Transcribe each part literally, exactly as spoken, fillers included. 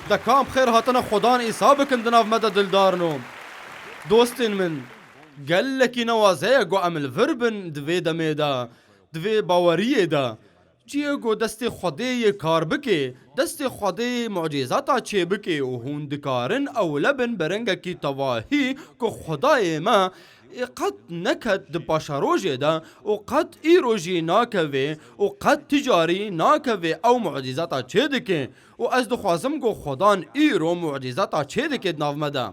De kam xêr hatina Xudan Îsa bikin di nav me de dildarno. Dostên min, gelekî newaze ye ku em li vir bin di vê demê de, di vê baweriyê de. Cihê ku destê Xwedê yê kar bike, destê Xwedê mucîzata çê bike û hûn dikarin ewle bin bi rengekî tevahî ku Xwedayê me ê qet neket di paşerojê de û qet îro jî nakeve û qet ti carî nakeve ew mucîzata çê dike. Û ez dixwazim ku Xudan îro mucîzata çê dike di nav me de.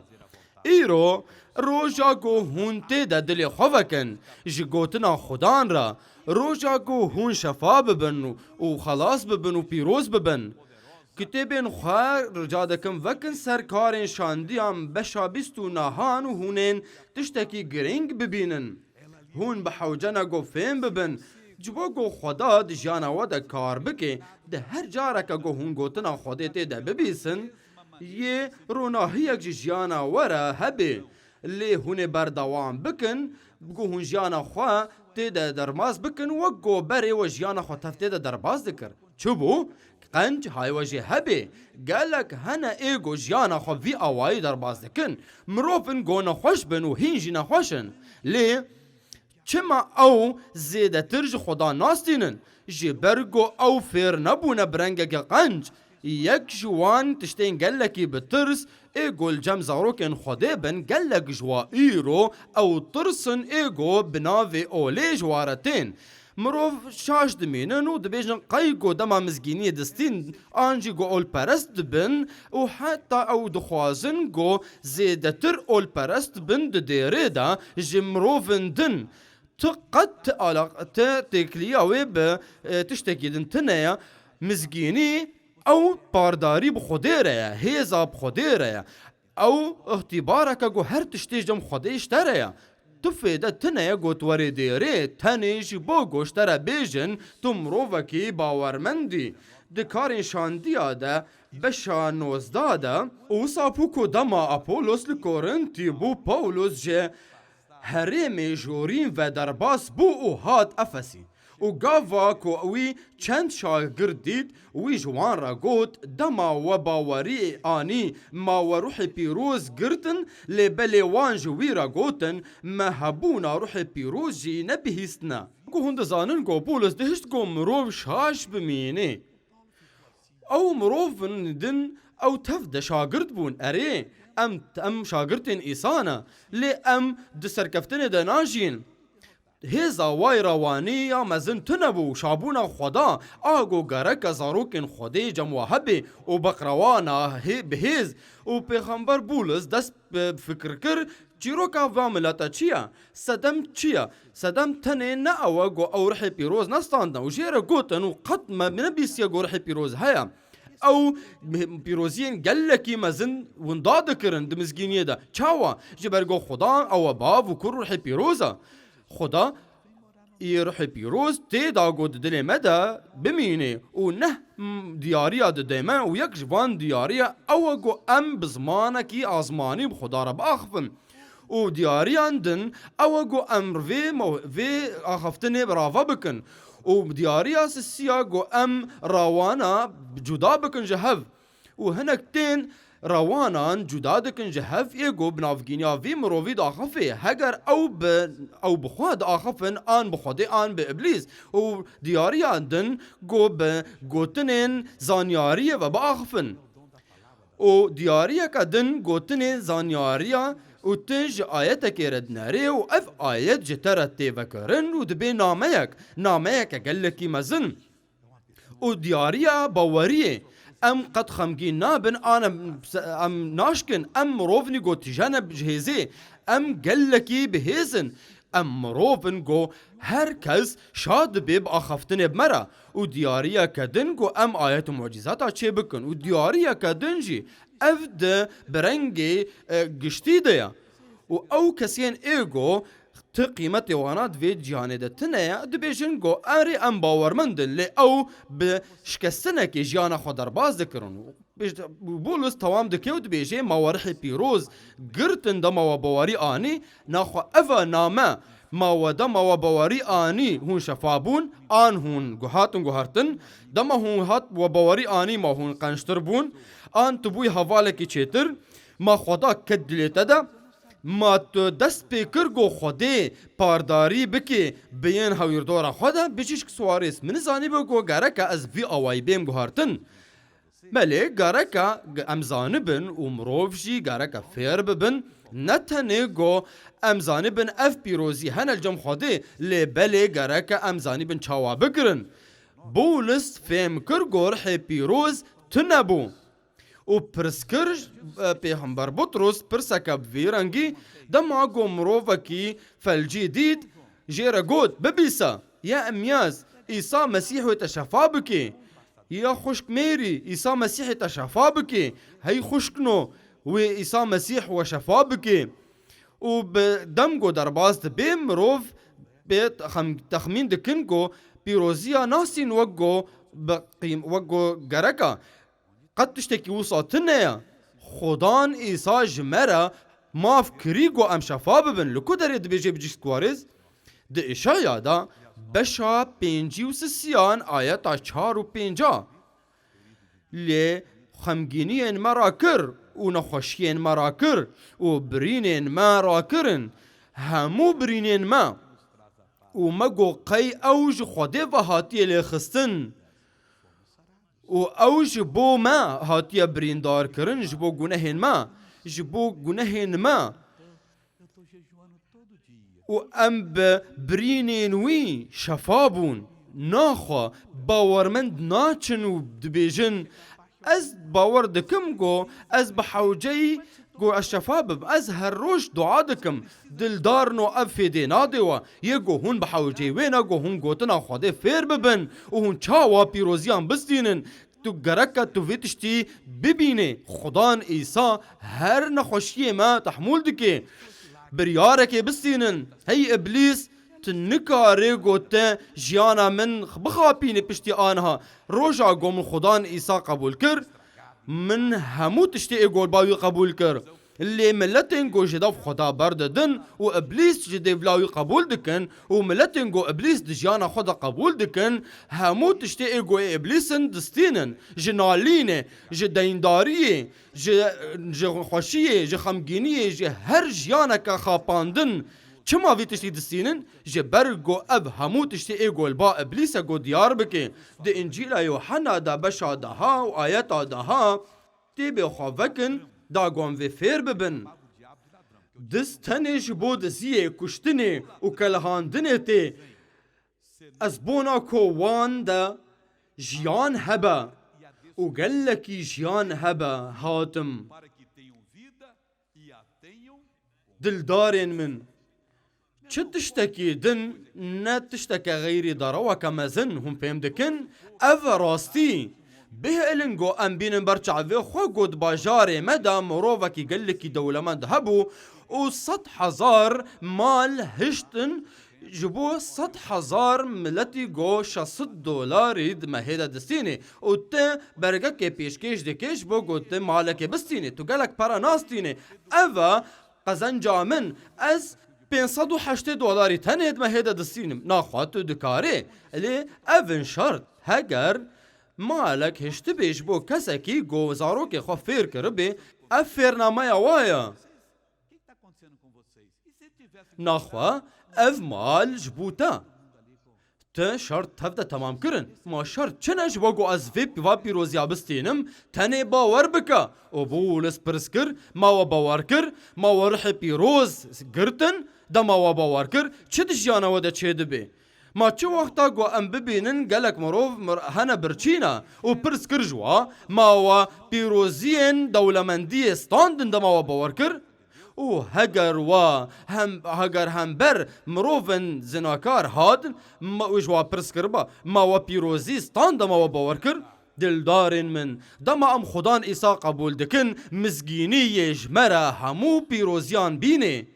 Îro roja ku hûn tê de dilê xwe vekin ji gotina Xudan re, roja ku hûn şefa bibin û xelas bibin û pîroz bibin. Kitêbên xwe rica dikim vekin ser Karên Şandiyan beşa bîst û nehan û hûn ên tiştekî girîng bibînin. Hûn bi hewce ne ku fêm bibin, ji bo ku Xweda di jiyana we de kar bike, di her careke ku hûn gotina Xwedê tê de bibîsin, yê ronahiyek ji jiyana we re hebe. Lê hûn ê berdewam bikin, ku hûn jiyana xwe tê de derbas bikin, wek ku berê we jiyana xwe tev tê de derbas dikir. Çi bû? Qenc hay we jê hebe. Gelek hene ê ku jiyana xwe vî awayî derbas dikin. Mirov in ku nexweş bin û hîn jî nexweş in. Lê çima ew zêdetir ji Xweda nastînin? Ji ber ku ew fêr nebûne bi rengeke qenc. Yek ji wan tiştên gelekî bi tirs ê ku li cem zarokên Xwedê bin, gelek ji wa îro ew tirs in ê ku bi navê olê ji wa re tên. Mirov şaş dimînin û dibêjin qey ku dema mizgîniyê distîn an jî ku olperest dibin û heta ew dixwazin ku zêdetir olperest bin di dêrê de ji mirovin din. Tu qet ti alaq-, ti têkiliya wê bi, e, tiştekî din tune ye. Mizgînî ew pardarî bi Xwedê re ye, hêza bi Xwedê re ye. Ew îhtîbareke ku her tiştê ji cem Xwedê ji te re ye. Tu fêde tune ye ku tu werê dêrê, tenê ji bo ku ji te re bêjin, tu mirovekî bawermend î. Di Karên Şandiya de, beşa nozdeh de, û wisa bû ku dema Apolos li Korintî bû, Pawlos ji herêmê jorîn ve derbas bû û hat Efesî. Û gava ku wî çend şagird dît, wî ji wan re got, dema we baweriyê anî, ma we Ruhê Pîroz girtin, lê belê wan ji wî re gotin, me hebûna Ruhê Pîroz jî nebihîstine. Ku hûn dizanin ku Pawlos dihişt ku mirov şaş bimîne. Ew mirovin din ew tev de şagirt bûn. Erê, em, em şagirtên Îsa ne, lê em di serkeftinê de najîn. Hêza way rewanî ya mezin tune bû, şabûna Xweda, a ku gereke zarokên Xwedê cem wa hebe û beqrewana hê-, bi hêz û pêxember Bûlis dest bi fikir kir, çîroka va milete çi ye? Sedem çi ye? Sedem tenê ne ew e ku ew Rihê Pîroz nestandine û jê re gotin û qet me nebîsiye ku Rihê Pîroz heye. Ew pîroziyên gelekî mezin winda dikirin di mizgîniyê de. Çawa? Ji ber ku Xuda ew e Bav û Kur û Rihê Pîroz e. Xuda yê Rihê Pîroz tê da ku di dilê me de bimîne û neh m-, diyariya dide me û yek ji van diyariya ew e ku em bi zimanekî azmanî bi Xuda re biaxifin. Û diyariyan din ew e ku em vê mew-, vê axaftinê bi rava bikin. Û diyariya sisiya ku em rawana cuda bikin ji hev. Û hinek tên rawanan cuda dikin ji hev ê ku bi navgîniya vî mirovî diaxifê. Heger ew bi, ew bi xwe diaxifin, an bi Xwedê an bi Îblîs. Û diyariyan din ku bi gotinên zanyariyê ve biaxifin. Û diyariyeke din gotinê zanyariya û tu ji ayetekê re dinerê û ev ayet ji te re tê vekirin û dibê nameyek. Nameyeke gelekî mezin. Û diyariya baweriyê. Em qet xemgîn nabin, an em, em naşkin, em mirovnî ku tije ne ji hêzê. Em gelekî bi hêz in. Em mirov in ku her kes şa dibe bi axaftinê bi me re. Û diyariyeke din ku em ayet û mucîzata çê bikin. Û diyariyeke din jî ev di bi rengê, e, giştî de ye. Û ew kesên ê ku ti qîmetê wana di vê cîhanê de tune ye, dibêjin ku erê em bawermend in, lê ew bi şikestinekê jiyana xwe derbas dikirin. Bêjde, Bûlus tewam dike û dibêje, ma we Rihê Pîroz girtin dema we bawerî anî, naxwe eva name Ma we dema we bawerî anî hûn şefa bûn, an hûn gu-, hatin guhertin? Dema hûn hat we bawerî anî ma hûn qençtir bûn, an tu bûyî hevalekî çêtir? Ma Xweda ket dilê te de? Ma tu dest pê kir ku Xwedê pardarî bikê bi yên hewîrdora xwe de? Bijîşk Suarês, min zanîbû ku gereke ez vî awayî bêm guhertin. Belê, gereke em zanibin û mirov jî gereke fêr bibin, ne tenê ku em zanibin ev pîrozî hene li cem Xwedê, lê belê gereke em zanibin çawa bigirin. Bûlis fêm kir ku Rihê Pîroz tune bû û pirs kir, e, Pêxember Butros pirseke bi vî rengî, dema ku mirovekî felcî dît, jê re got, "Bibîse, ya Emyas, Îsa Mesîh wê te şefa bikê." Ya xwişk mêrî, Îsa Mesîhê te şefa bikê. Hey xwişkno, wê Îsa Mesîh we şefa bikê. Û bi dem ku derbas dibê, mirov pê xem-, texmîn dikin ku pîroziya nasîn wek ku bi qîm-, wek ku gerek e. Qet tiştekî wisa tune ye. Xudan Îsa ji me re maf kirî ku em şefa bibin. Li ku derê dibêje Bijîşk Suarês? Di Îşaya de beşa pêncî û sisiyan ayeta çar û pênca. Lê xemgîniyên me rakir û nexweşiyên me rakir û birînên me rakirin, hemû birînên me. Û me got, qey ew ji Xwedê ve hatiye lêxistin. Û ew ji bo me hatiye birîndarkirin, ji bo gunehên me, ji bo gunehên me. Û em bi birînên wî şefa bûn. Naxwe, bawermend naçin û dibêjin, "Ez bawer dikim ku ez bi hewceyî ku ez şefa bibim. Ez her roj dua dikim." Dildarno, ev fêdê nade we. Yê ku hûn bi hewceyî wê ne ku hûn gotina Xwedê fêr bibin û hûn çawa pîroziyan bistînin. Tu gereke tu vê tiştî bibînê. Xudan Îsa her nexweşiyê me tehmûl dike. Biryarekê bistînin. Hey Îblîs, tu nikarê got te jiyana min bixapînî piştî aniha. Roja ku min Xudan Îsa qebûl kir, min hemû tiştê ê ku li ba wî qebûl kir. Lê miletên ku ji dev Xweda berdidin û Îblîs ji dêvla wî qebûl dikin û miletên ku Îblîs di jiyana xwe de qebûl dikin, hemû tiştê ê ku ê Îblîs in distînin. Ji nalînê, ji deyndariyê, ji, ji xweşiyê, ji xemgîniyê, ji her jiyaneke xapandin. Çima vî tiştî distînin? Ji ber ku ev hemû tiştê ê ku li ba Îblîs e ku diyar bike. Di Încîla Yûhenna de beşa deha û ayeta deha, tê bê xwe vekin, da ku em vê fêr bibin. Diz tenê ji bo diziyê, kuştinê û kelihandinê tê. Ez bona ku wan de jiyan hebe û gelekî jiyan hebe hatim. Dildarên min, çi tiştekî din, ne tişteke xeyrî dareweke mezin, hûn fêm dikin? Ev e rastî. Bihêlin ku em bînin ber çavê xwe ku di bajarê me de mirovekî gelekî dewlemend hebû û sed hezar mal hiştin ji bo sed hezar miletî ku şeş sed dolarî di mehê de distînê û tu bergekê pêşkêş dikê ji bo ku tu malekê bistînê. Tu gelek pere nastînê. Ev e qezenca min. Ez pênc sed û heştê dolarî tenê di mehê de distînim. Naxwe tu dikarê. Lê ev in şert. Heger malek hiştibê ji bo kesekî ku zarokê xwe fêr kiribê, ev fêrnameya wa ye. Naxwe, ev mal ji bo te. Te şert tev de temam kirin. Ma şert çi ne ji bo ku ez vê va pîroziya bistînim? Tenê bawer bike. Û Bûlis pirs kir, ma we bawer kir, ma we rihê pîroz girtin, dema we bawer kir, çi di jiyana we de çêdibe? Ma çi wexta ku em bibînin gelek mirov mir-, hene birçî ne û pirs kir ji we, ma we pîroziyên dewlemendiyê standin dema we bawer kir? Û heger we hem, heger hember mirovên zinakar hatin, ma, û ji we pirs kiriba, ma we pîrozî stand dema we bawer kir? Dildarên min, dema em Xudan Îsa qebûl dikin, mizgînî yê ji me re hemû pîroziyan bînê.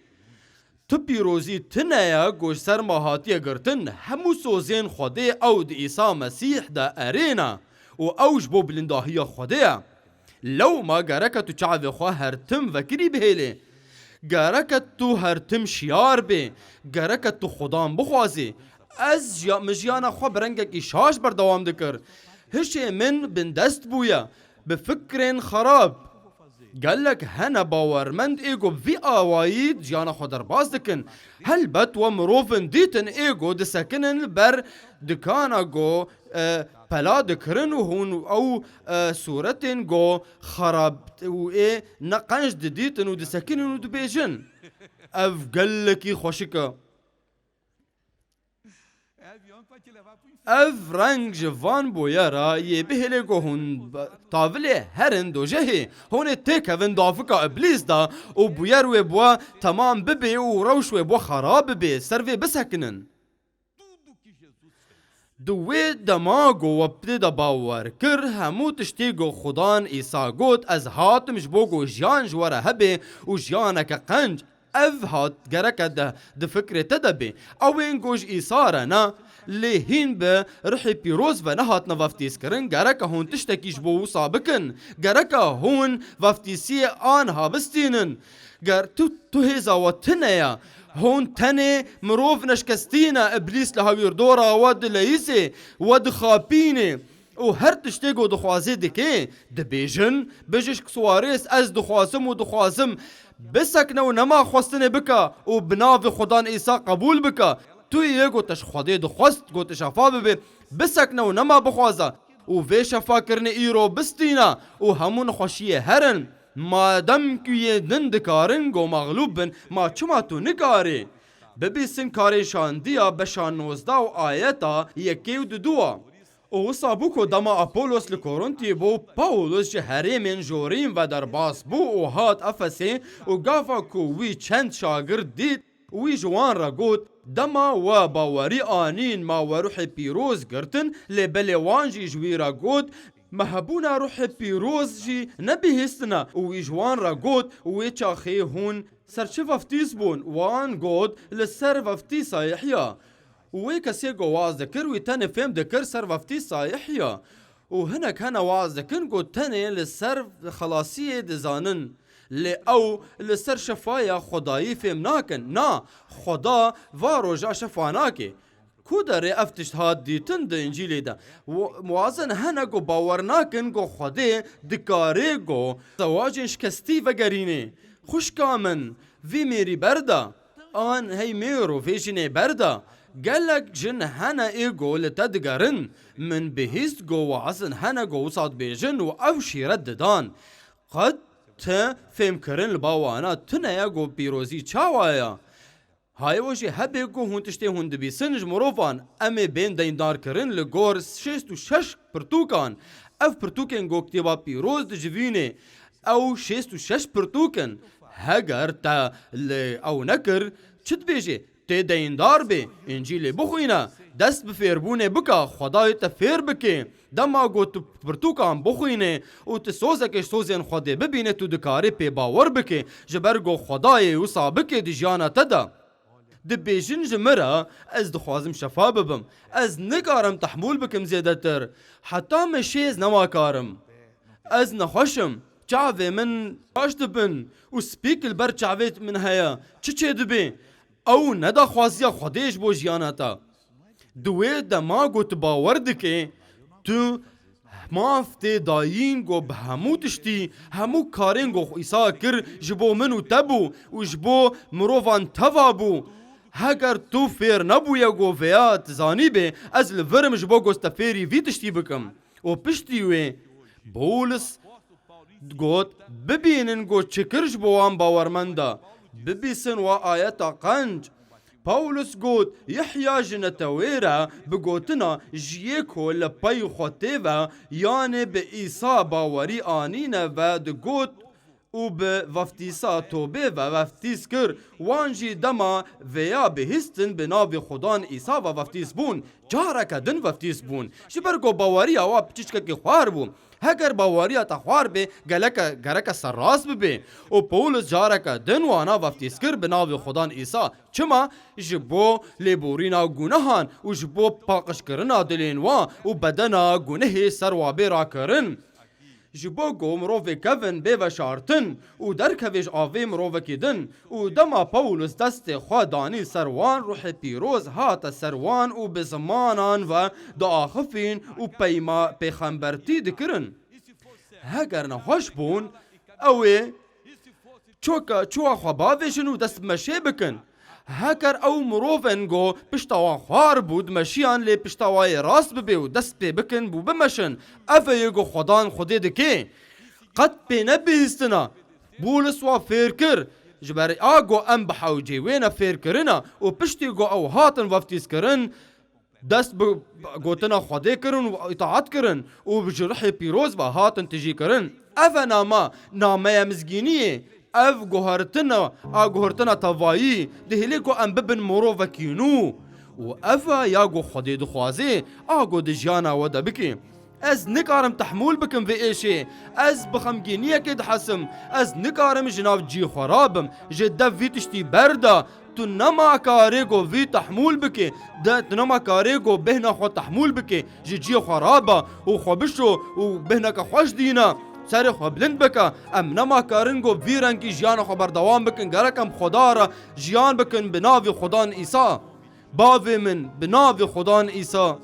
Tu pîrozî tune ye ku ji ser me hatiye girtin, hemû sozên Xwedê ew di Îsa Mesîh de erê ne û ew ji bo bilindahiya Xwedê ye. Lewma gereke tu çavê xwe her tim vekirî bihêlê. Gereke tu her tim şiyar bê. Gereke tu Xudan bixwazî. Ez jiya-, min jiyana xwe bi rengekî şaş berdewam dikir. Hişê min bindest bûye. Bi fikrên xerab. Gelek hene bawermend ê ku bi vî awayî jiyana xwe derbas dikin. Helbet we mirovin dîtin ê ku disekinin li ber dikana ku, e, pela dikirin û hûn ew, e, sûretên ku xerab û ê neqenc didîtin û disekinin û dibêjin, ev gelekî xweşik e. Ev reng ji van boyera yê bihêlê ku hûn be-, tavilê herin dojehê, hûn ê têkevin davika Îblîs de û bûyer wê bi we temam bibe û rewş wê bi we xerab bibe, ser vê bisekinin. Di wê dema ku we pê de bawer kir, hemû tiştê ku Xudan Îsa got, ez hatim ji bo ku jiyan ji we re hebe û jiyaneke qenc. Ev hat gereke de di fikrê te de bê. Ewên ku ji Îsa re ne, lê hîn bi Ruhê Pîroz ve nehatine veftîzkirin, gereke hûn tiştekî ji bo wisa bikin. Gereke hûn veftîsiyê aniha bistînin. Ger tu, tu hêza we tune ye, hûn tenê mirov neşkestî ne, Îblîs li hewîrdora we dileyîzê, we dixapînê. Û her tiştê ku dixwazê dike, dibêjin, bijîşk Suarez, ez dixwazim û dixwazim. Bisekne û nema xwestinê bike û bi navê Xudan Îsa qebûl bike. Tu yê ku te ji Xwedê dixwest ku tu şefa bibê, bisekne û nema bixwaze. Û vê şefakirinê îro bistîne û hemû nexweşiyê herin. Madem ku yê din dikarin ku mexlûb bin, ma çima tu nikarî? Bibîsin karên şandiya beşa nozdeh û ayeta yekê û duduwa. Û wisa bû ku dema Apolos li Korintiyê bû, Paulus ji herêmên jorîn ve derbas bû û hat Efesê û gava ku wî çend şagird dît, wî ji wan re got, dema we bawerî anîn, ma we Ruhê Pîroz girtin, lê belê wan jî ji wî re got, me hebûna Ruhê Pîroz jî nebihîstine û wî ji wan re got, wê çaxê hûn ser çi veftîz bûn? Wan got, li ser veftîsa Yehya. Û wê kesê ku waz dikir, wî tenê fêm dikir ser veftîsa Yehya. Û hinek hene waz dikin ku tenê li ser xelasiyê dizanin. Lê ew li ser şefaya Xwedayî fêm nakin. Na, Xweda va roja şefa nake. Ku derê ev tişt hat dîtin di Încîlê de? Wa-, wazin hene ku bawer nakin ku Xwedê dikare ku zewacên şikestî vegerîne. Xwişka min, vî mêrî berda. An hey mêro vê jinê berda. Gelek jin hene ê ku li te digerin. Min bihîst ku wazin hene ku wisa dibêjin û ew şîret didan. Qet ti fêmkirin li ba wana tune ye ku pîrozî çawa ye? Hayê we jî hebe ku hûn tiştê hûn dibîsin ji mirovan, em ê bên deyndarkirin li gor şêst û şeş pirtûkan. Ev pirtûkên ku Kitêba Pîroz dicivînê, ew şêst û şeş pirtûk in. Heger te li ew nekir, çi dibêjê? Tê deyndar bê, Încîlê bixwîne, dest bi fêrbûnê bike, Xwedayê te fêr bike. Dema ku tu pirtûkan bixwînê û tu sozekê ji sozên Xwedê bibînê, tu dikarî pê bawer bikê, ji ber ku Xwedayê wisa bikê di jiyana te de. Dibêjin ji min re, ez dixwazim şefa bibim. Ez nikarim tehmûl bikim zêdetir. Heta min şêz nema karim. Ez nexweş im. Çavê min şaş dibin û spîk li ber çavê min heye. Çi çêdibe? Ew ne daxwaziya Xwedê ji bo jiyana te. Di wê dema ku tu bawer dikê, tu maf tê dayîn ku bi hemû tiştî, hemû karên ku Îsa kir ji bo min û te bû û ji bo mirovan teva bû. Heger tu fêr nebûye ku vêya tu zanîbê, ez li vir im ji bo ku te fêrî vî tiştî bikim. Û piştî wê Pawlos got, bibînin ku çi kir ji bo wan bawermenda. Bibîsin wa ayeta qenc. Pawlos got, Yehya ji netewê re bi gotina ji yê ku li pey xwe tê ve, yanê bi Îsa bawerî anîne ve digot û bi veftîsa tobê ve veftîz kir. Wan jî dema vêya bihîstin bi navê Xudan Îsa ve veftîz bûn. Careke din veftîz bûn. Ji ber ku baweriya wa piçîçkekî xwar bû. Heger baweriya te xwar bê, geleke, gereke serrast bibê. Û Pawlos careke din wana veftîz kir bi navê Xudan Îsa. Çima? Ji bo lêborîna gunehan û ji bo paqijkirina dilên wan û bedena gunehê ser wa bê rakirin. Ji bo ku mirovê kevin bê veşartin û derkevê ji avê mirovekî din, û dema Pawlos destê xwe danî ser wan, Ruhê Pîroz hate ser wan û bi zimanan ve diaxifîn û peyma pêxembertî dikirin. Heger nexweş bûn, ew ê çoka, çuwa xwe bavêjin û dest bi meşê bikin. Heger ew mirovên ku pişta wan xwar bû, dimeşiyan lê pişta wa yê rast bibê û dest pê bikin bû bimeşin. Ev e yê ku Xwedan Xwedê dike. Qet pê nebihîstina. Bûlis wa fêr kir. Ji ber a ku em bi hewcê wê ne fêr kirina û piştî ku ew hatin veftîzkirin, dest bi gotina Xwedê kirin û îtaat kirin û ji Ruhê Pîroz ve hatin tijî kirin. Ev e nama, nameya mizgîniyê. Ev guhertina, a guhertina tevayî, dihêlê ku em bibin mirovekî nû. Û ev e ya ku Xwedê dixwaze, a ku di jiyana we de bike. Ez nikarim tehmûl bikim vê êşê. Ez bi xemgîniyekê dihesim. Ez nikarim ji nav cî xwe rabim. Ji dev vî tiştî berda. Tu nema karê ku vî tehmûl bikê. De, tu nema karê ku bêhna xwe tehmûl bikê. Ji cî xwe raba û xwe bişo û bêhneke xweş dîna. Serê xwe bilind bike. Em nema karin ku vî rengî jiyana xwe berdewam bikin. Gerek em Xweda re jiyan bikin bi navê Xwedan Îsa. Bavê min, bi navê Xwedan Îsa,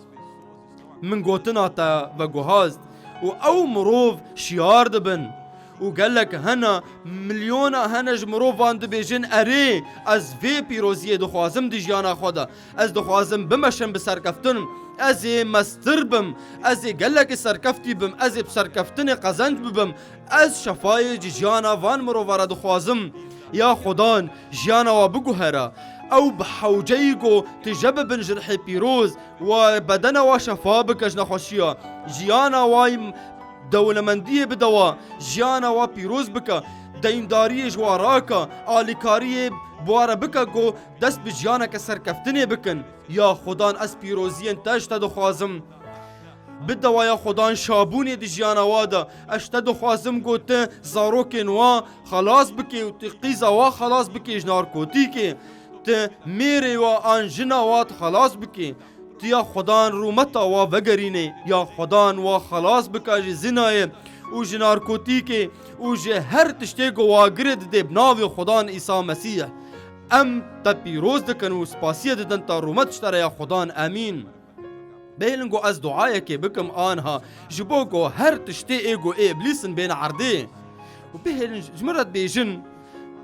min gotina te veguhast û ew mirov şiyar dibin. Û gelek hene, milyona hene ji mirovan dibêjin, erê, ez vê pîroziyê dixwazim di jiyana xwe de. Ez dixwazim bimeşim bi serkeftin. Ez ê mestir bim. Ez ê gelekî serkeftî bim. Ez ê bi serkeftinê qezenc bibim. Ez şefayê ji jiyana van mirova re dixwazim. Ya Xudan, jiyana wa biguhere. Ew bi hewceyî ku tije bibin ji rihê pîroz, wa bedena wa şefa bike ji nexweşiya. Jiyana wa dewlemendiyê bide wa. Jiyana wa pîroz bike. Deyndariyê ji wa rake. Alîkariyê bi wa re bike ku dest bi jiyaneke serkeftinê bikin. Ya Xudan, ez pîroziyên te ji te dixwazim. Bide wa ya Xudan şabûnê di jiyana wa de. Ez ji te dixwazim ku tu zarokên wa xelas bikê û tu qîza wa xelas bikê ji narkotîkê. Tu mêrê wa an jina wa tu xelas bikê. Tu ya Xudan rûmeta wa vegerînê. Ya Xudan wa xelas bike ji zinayê û ji narkotîkê û ji her tiştê ku wa girê didê bi navê Xudan Îsa Mesîh. Em te pîroz dikin û spasiyê didin te rûmet ji te re ya Xudan. Emîn. Bihêlin ku ez duayekê bikim anha, ji bo ku her tiştê ê ku ê Îblîs in bêne erdê. Û bihêlin ji min re dibêjin,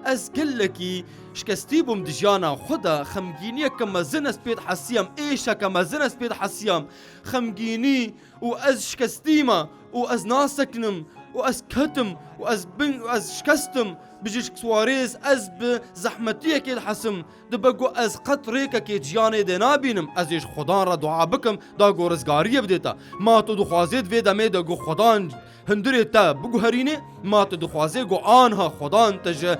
ez gelekî şikestî bûm di jiyana xwe de, xemgîniyeke mezin ez pê dihesiyam, êşeke mezin ez pê dihesiyam. Xemgînî û ez şikestî me û ez nasekinim û ez ketim û ez bin û ez şikestim. Bijîşk Suarez, ez bi zehmetiyekê dihesim. Dibe ku ez qet rêkekê jiyanê dê nabînim. Ez ê ji Xudan re dua bikim, da ku rizgariyê bidê te. Ma tu dixwazê di vê demê de ku Xudan hundirê te biguherînê, ma tu dixwazê ku anha Xudan te ji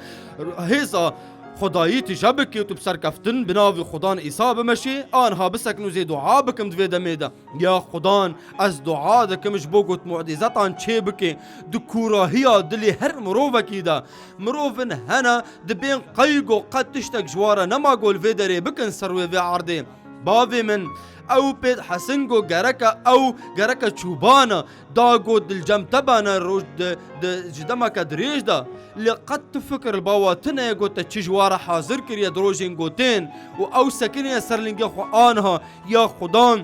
hêza Xwedayî tije bike û tu bi serkeftin bi navê Xudan Îsa bimeşê, anha bisekin û zê dua bikim di vê demê de. Ya Xudan, ez dua dikim ji bo ku tu mucîzetan çê bike di kûrahiya dilê her mirovekî de. Mirovin hene dibên qey ku qet tiştek ji wan re nema ku li vê derê bikin ser wê vê erdê. Bavê min, ew pê dihesin ku gereke ew, gereke çûban e, da ku dil cem te bane roj di, di, ji demeke dirêj de. Lê qet tu fikir li ba wa tune ye ku te çi ji wan re hazir kiriye di rojên ku tên û ew sekinîne ser lingê xwe anha, ya Xudan.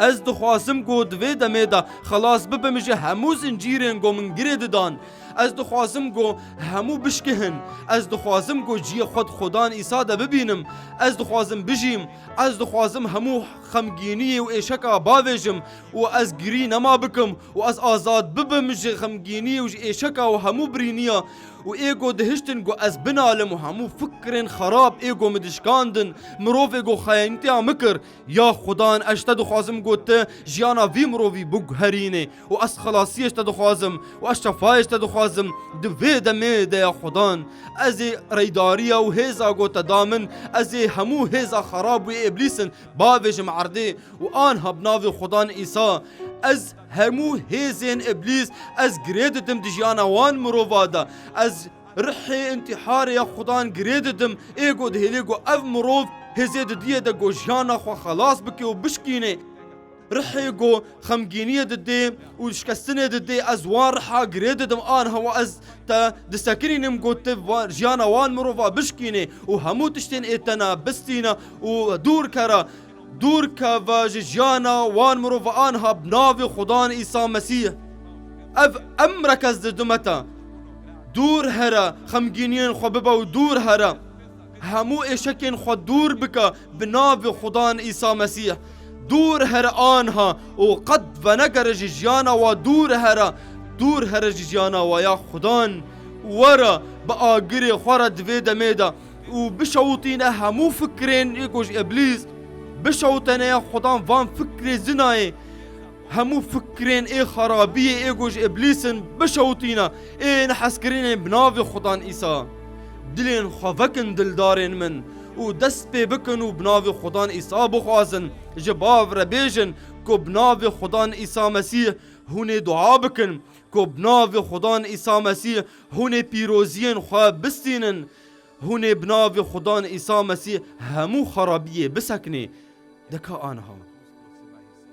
Ez dixwazim ku di vê demê de xelas bibim ji hemû zincîrên ku min girê didan. Ez dixwazim ku hemû bişkihin. Ez dixwazim ku cihê xwe di Xudan Îsa de bibînim. Ez dixwazim bijîm. Ez dixwazim hemû xemgîniyê û êşeka bavêjim û ez girî nema bikim û ez azad bibim ji xemgîniyê û ji êşeka û hemû birîniya û ê ku dihiştin ku ez binalim û hemû fikrên xerab ê ku min dişkandin, mirovê ku xayanîtiya min kir, Ya Xudan, ez ji te dixwazim ku tu jiyana vî mirovî biguherînê û ez xelasiyê ji te dixwazim û ez şefayê ji te dixwazim. Di vê demê de ya Xudan, ez ê reydariya û hêza ku te da min, ez ê hemû hêza xerab û ê Îblîs in bavêjim erdê û anha bi navê Xudan Îsa ez hemû hêzên Îblîs ez girê didim di jiyana wan mirova de. Ez Rihê întîharê ya Xudan girê didim, ê ku dihêlê ku ev mirov hêzê didiyê de ku jiyana xwe xelas bike û bişkînê. Rihê ku xemgîniyê didê û şikestinê didê, ez wan riha girê didim, anha we ez te disekinînim ku tu va-, jiyana wan mirova bişkînê û hemû tiştên ê te ne bistîne û dûr kere, dûr keve ji jiyana wan mirova anha bi navê Xudan Îsa Mesîh. Ev emrek ez didime te. Dûr here, xemgîniyên xwe bibe û dûr here. Hemû êşekên xwe dûr bike bi navê Xudan Îsa Mesîh. Dûr here anha û qet venegere ji jiyana wa dûr here. Dûr here ji jiyana wa ya Xudan. Were bi agirê xwe re di vê demê de û bişewitîne hemû fikrên ê ku ji Îblîs. Bişewitene ya Xudan van fikrê zinayê. Hemû fikrên ê xerabiyê ê ku ji Îblîs in bişewitîne, ê nehezkirinê bi navê Xudan Îsa. Dilên xwe vekin dildarên min û dest pê bikin û bi navê Xudan Îsa bixwazin, ji bav re bêjin ku bi navê Xudan Îsa Mesîh hûn ê dua bikin, ku bi navê Xudan Îsa Mesîh hûn ê pîroziyên xwe bistînin, hûn ê bi navê Xudan Îsa Mesîh hemû xerabiyê bisekinê. Deka anha.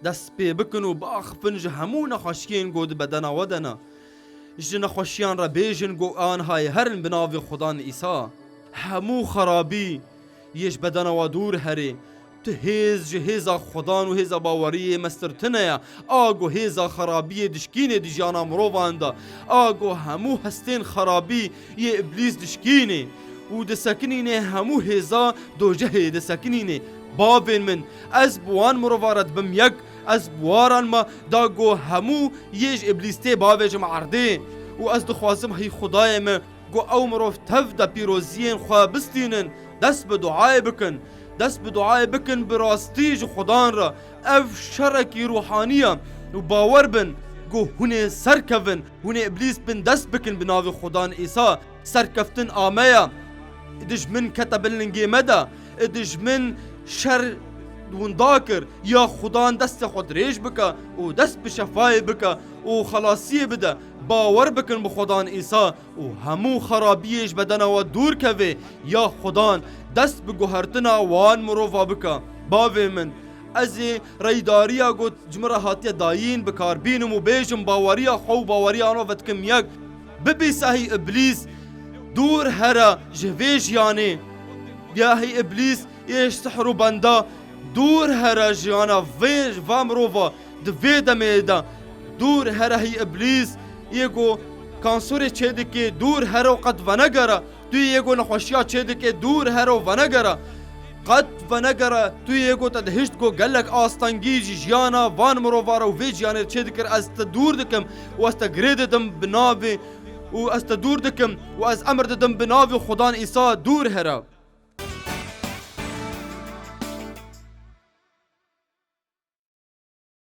Dest pê bikin û biaxifin ji hemû nexweşiyên ku di bedena we de ne. Ji nexweşiyan re bêjin ku anha yê herin bi navê Xudan Îsa. Hemû xerabî yê ji bedena we dûr herê. Tu hêz ji hêza Xudan û hêza baweriyê mestir tune ye. A ku hêza xerabiyê dişkînê di jiyana mirovan de. A ku hemû hestên xerabî yê Îblîs dişkînê û disekinînê hemû hêza dojehê disekinînê. Bavên min, ez bi wan mirova re dibim yek, ez bi wan re me da ku hemû yê ji Îblîs tê bavêjim erdê û ez dixwazim hî Xwedayê me ku ew mirov tev de pîroziyên xwe bistînin, dest bi duayê bikin. Dest bi duayê bikin bi rastî ji Xudan re. Ev şerekî ruhanî ye û bawer bin ku hûn ê serkevin, hûn ê Îblîs bin dest bikin bi navê Xudan Îsa. Serkeftin ameya. Dijmin kete bin lingê me de. Dijmin şer winda kir. Ya Xudan destê xwe dirêj bike û dest bi şefayê bike û xelasiyê bide. Bawer bikin bi Xudan Îsa û hemû xerabiyê ji bedena we dûr keve. Ya Xudan dest bi guhertina wan mirova bike. Bavê min, ez ê reydariya ku ji min re hatiye dayîn bi kar bînim û bêjim baweriya xwe û baweriya wan ve dikim yek. Bibîse hî Îblîs dûr here ji vê jiyanê. Ya hî Îblîs yê ji sihr û benda dûr here jiyana vê, va mirova di vê demê de. Dûr here hî Îblîs yê ku kanserê çêdike, dûr here û qet venegere. Tu yê ku nexweşiya çêdike, dûr here û venegere. Qet venegere, tu yê ku te dihişt ku gelek astengî ji jiyana van mirova re û vê jiyanê çêdikir, ez te dûr dikim û ez te girê didim bi navê û ez te dûr dikim û ez emir didim bi navê Xudan Îsa dûr here.